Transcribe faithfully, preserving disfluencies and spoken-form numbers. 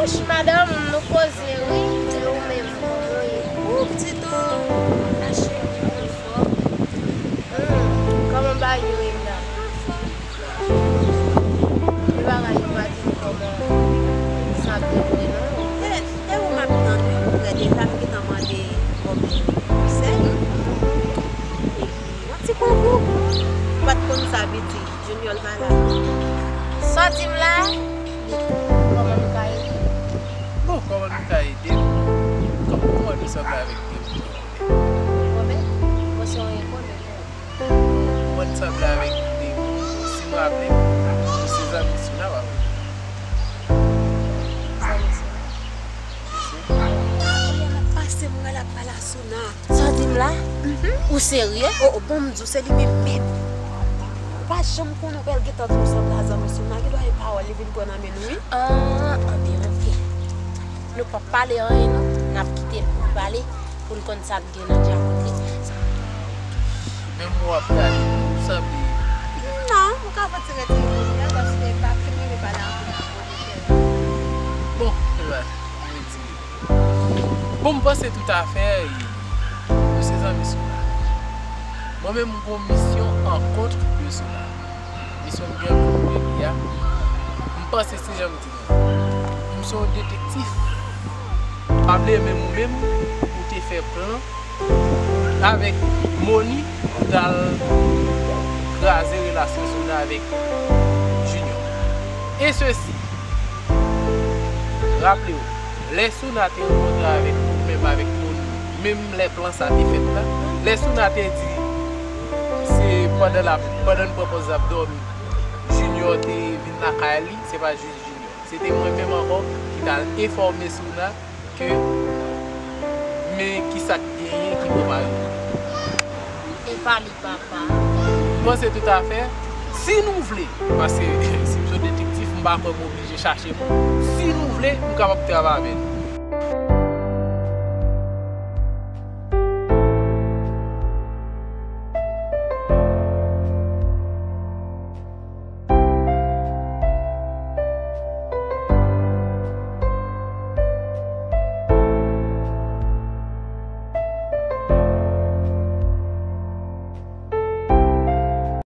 Ch, madanm, nou poze wi, e ou menm, kòman w ye? Ou piti tou, ma chérie, anfòm. Hmm, kòman bagay yo ye la? Anfòm. Tout bagay yo pa di m kòman sa ap dewoule non. E, e ou m ap tann wi, pou prè deja m gentan mande kòb konsèy. Epi, yon ti konkou. M pa t konn sa piti. Junior pa la. Sa w di m la? Kòman m ka ede w? Bon, kòman m ka ede w? Kòman, kòman nou sanble avèk de moun? Kòman? Mwen se yon enkoni. Ou konn sanble avèk de moun, si m raple m, ou se zanmi Souna, w ap. Zanmi Souna? Kounye a m ap pase, m wè l ap pale a Souna. Sa w di m la? Mhm. Ou serye? O, o, bon, m di w, se li menm menm. Ou pa janm konnen, ou wè l gentan di w sanble a zanmi Souna, gen dwa e pawòl li vin pran nan men nou, wi. Ah, anben, oke. Nou p ap pale anyen, non. N ap kite l pou l pale, pou n konn sa n gen nan dyakout li. Menm w ap gade, ou sanble. Non, ou ka retire telefòn nan, paske m pa fin rive pale avè w nan pwodikè. Bon, e ba, m retire. Bon, m panse toutafè, e, nou se zanmi Souna. Mwen menm, m gon misyon an kont de Souna. Misyon m gen kont de li a, m panse se jan m di nou. M se yon detektif. Pa bliye menm ou menm, ou te fè plan avèk Moni pou t al kraze relasyon Souna avèk Junior. E sesi, raple w, lè Souna te rankontre avèk ou menm avèk Moni, menm lè plan sa te fèt la, lè Souna te di se pandan l ap, pandan n pran pòz l ap dòmi, Junior te vin lakay li, se pa jis Junior. Se te mwen menm ankò ki t al enfòme Souna ke men kisa k genyen ki pral rive. E pa li, papa. M panse toutafè, si nou vle, paske si m se yon detektif, m pa kwè m oblije chache moun. Si nou vle, m kapab travay avè nou.